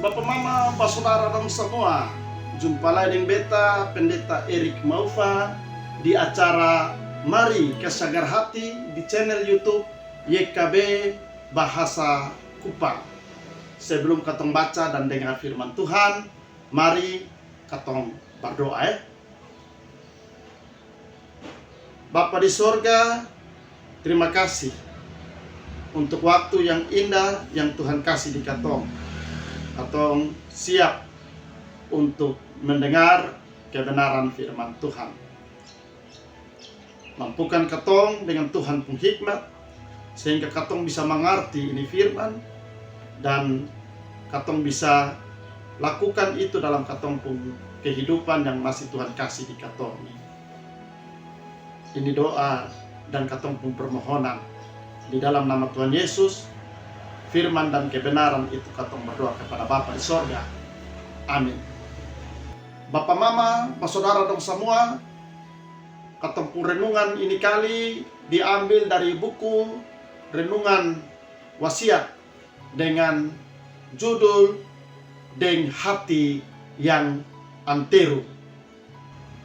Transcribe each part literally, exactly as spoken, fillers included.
Bapa mama basodara dong samua, jumpa lai deng beta Pendeta Erik Maufa di acara Mari Kasagar Hati di channel YouTube Y K B Bahasa Kupang. Sebelum katong baca dan dengar firman Tuhan, mari katong bardoa e. Bapa di sorga, terima kasih untuk waktu yang indah yang Tuhan kasih di katong. Katong siap untuk mendengar kebenaran firman Tuhan. Mampukan katong dengan Tuhan pung hikmat, sehingga katong bisa mangarti ini firman dan katong bisa lakukan itu dalam katong pung kehidupan yang masih Tuhan kasih di katong. Ini doa dan katong pung permohonan di dalam nama Tuhan Yesus. Firman dan kebenaran itu katong berdoa kepada Bapa di sorga. Amin. Bapa mama basodara dong samua, katong pung renungan ini kali diambil dari buku Renungan Wasiat dengan judul Deng Hati yang Anteru,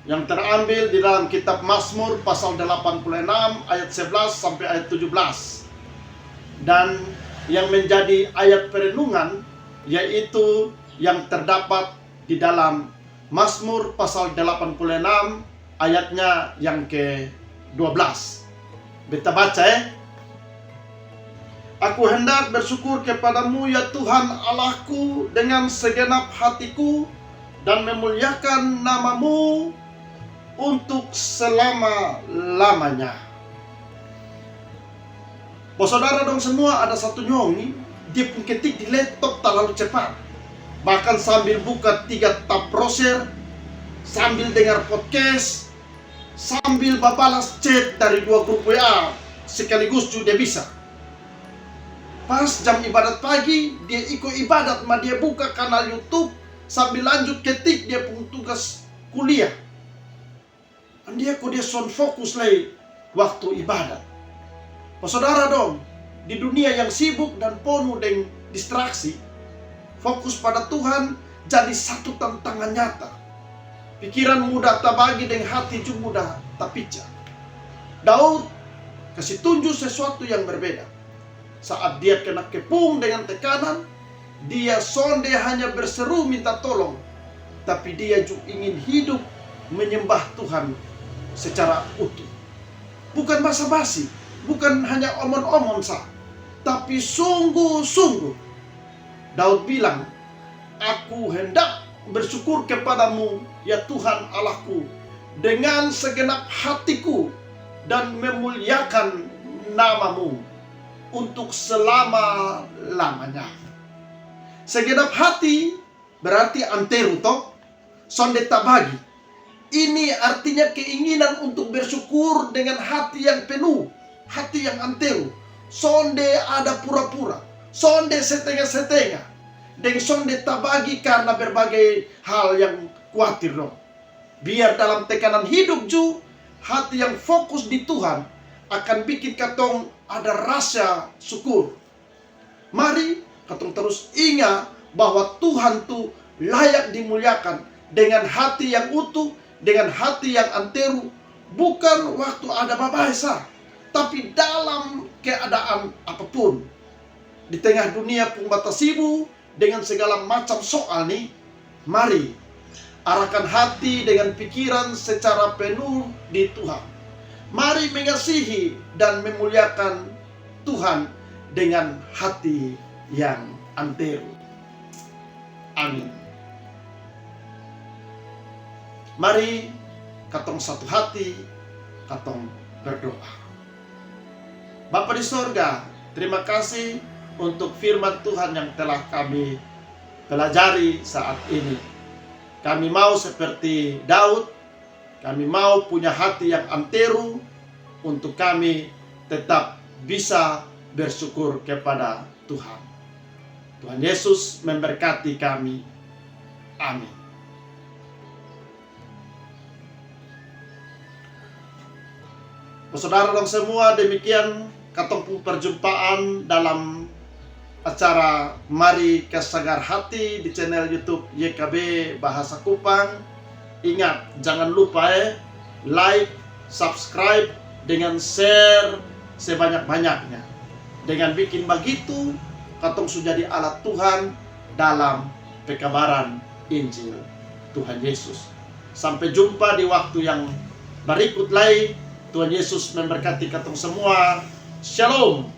yang terambil di dalam kitab Mazmur pasal delapan puluh enam ayat sebelas sampai ayat tujuh belas. Dan yang menjadi ayat perenungan yaitu yang terdapat di dalam Mazmur pasal delapan puluh enam ayatnya yang ke dua belas. Beta baca e. Aku hendak bersyukur kepada-Mu ya Tuhan Allahku dengan segenap hatiku dan memuliakan nama-Mu untuk selama-lamanya. Basodara dong semua, ada satu nyong ni, dia pung ketik di laptop talalu cepat. Bahkan sambil buka tiga tab browser, sambil dengar podcast, sambil babalas chat dari dua grup W A sekaligus juga dia bisa. Pas jam ibadat pagi, dia iko ibadat ma dia buka kanal YouTube sambil lanjut ketik dia pung tugas kuliah. Andia ko dia son fokus lai waktu ibadat. Basodara dong, di dunia yang sibuk dan ponu deng distraksi, fokus pada Tuhan jadi satu tantangan nyata. Pikiran mudah tabagi deng hati ju mudah tapica. Daud kasi tunju sesuatu yang berbeda. Saat dia kena kepung dengan tekanan, dia sonde hanya berseru minta tolong, tapi dia ju ingin hidup menyembah Tuhan secara utuh. Bukan basa-basi, bukan hanya omon-omon sa, tapi sungguh-sungguh. Daud bilang, "Aku hendak bersyukur kepada-Mu, ya Tuhan Allahku, dengan segenap hatiku dan memuliakan nama-Mu untuk selama-lamanya." Segenap hati berarti anteru to, sonde tabagi. Ini artinya keinginan untuk bersyukur dengan hati yang penuh, hati yang anteru. Sonde ada pura-pura, sonde setengah-setengah, deng sonde tabagi karena berbagai hal yang kuatir dong. Biar dalam tekanan hidup ju, hati yang fokus di Tuhan akan bikin katong ada rasa syukur. Mari katong terus inga bahwa Tuhan tu layak dimuliakan dengan hati yang utuh, dengan hati yang anteru, bukan waktu ada babae sa, tapi dalam keadaan apapun. Di tengah dunia pung batasibu dengan segala macam soal ni, mari arahkan hati dengan pikiran secara penuh di Tuhan. Mari mengasihi dan memuliakan Tuhan dengan hati yang anteru. Amin. Mari katong satu hati, katong berdoa. Bapa di sorga, terima kasih untuk firman Tuhan yang telah kami pelajari saat ini. Kami mau seperti Daud, kami mau punya hati yang anteru untuk kami tetap bisa bersyukur kepada Tuhan. Tuhan Yesus memberkati kami. Amin. Saudara dong semua, demikian katong pung perjumpaan dalam acara Mari Kasagar Hati di channel YouTube Y K B Bahasa Kupang. Ingat, jangan lupa, eh, like, subscribe, dengan share sebanyak-banyaknya. Dengan bikin begitu, katong su jadi alat Tuhan dalam pekabaran Injil Tuhan Yesus. Sampai jumpa di waktu yang berikut lai. Tuhan Yesus memberkati katong semua. Shalom.